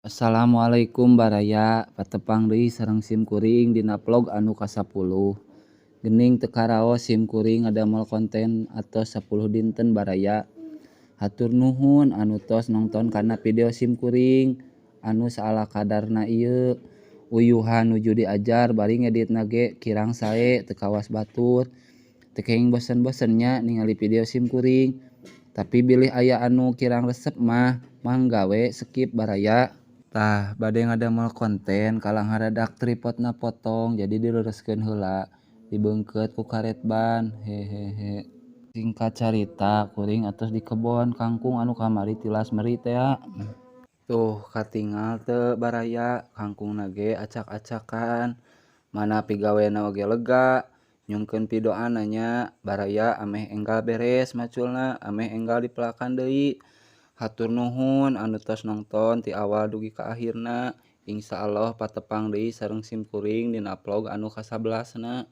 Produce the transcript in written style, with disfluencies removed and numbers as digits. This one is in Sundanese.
Assalamualaikum baraya, patepang deui sareng sim kuring dina vlog anu ka-10. Geuning teu karaos sim kuring ngadamel konten atos 10 dinten baraya. Hatur nuhun anu tos nongton kana video sim kuring anu saala kadarna ieu. Uyuhan nuju diajar bari ngeditna ge kirang sae teu kawas batur. Teu kenging bosen-bosen nya ningali video sim kuring. Tapi bilih aya anu kirang resep mah mangga we skip baraya. Tah bade ngadamel konten kalang haradak tripodna potong jadi diluruskeun heula dibeungkeut ku karet ban hehehe. Singkat carita kuring atos di kebon kangkung anu kamari tilas meri tea. Tuh katingal teu baraya kangkungna ge acak-acakan mana pigawena oge lega nyungkeun pidoana nya baraya ameh enggal beres maculna ameh enggal dipelakan deui. Hatur nuhun anu tos nongton ti awal dugi ka akhirna. Insyaallah patepang deui sareng sim kuring dina vlog anu ka-11 na.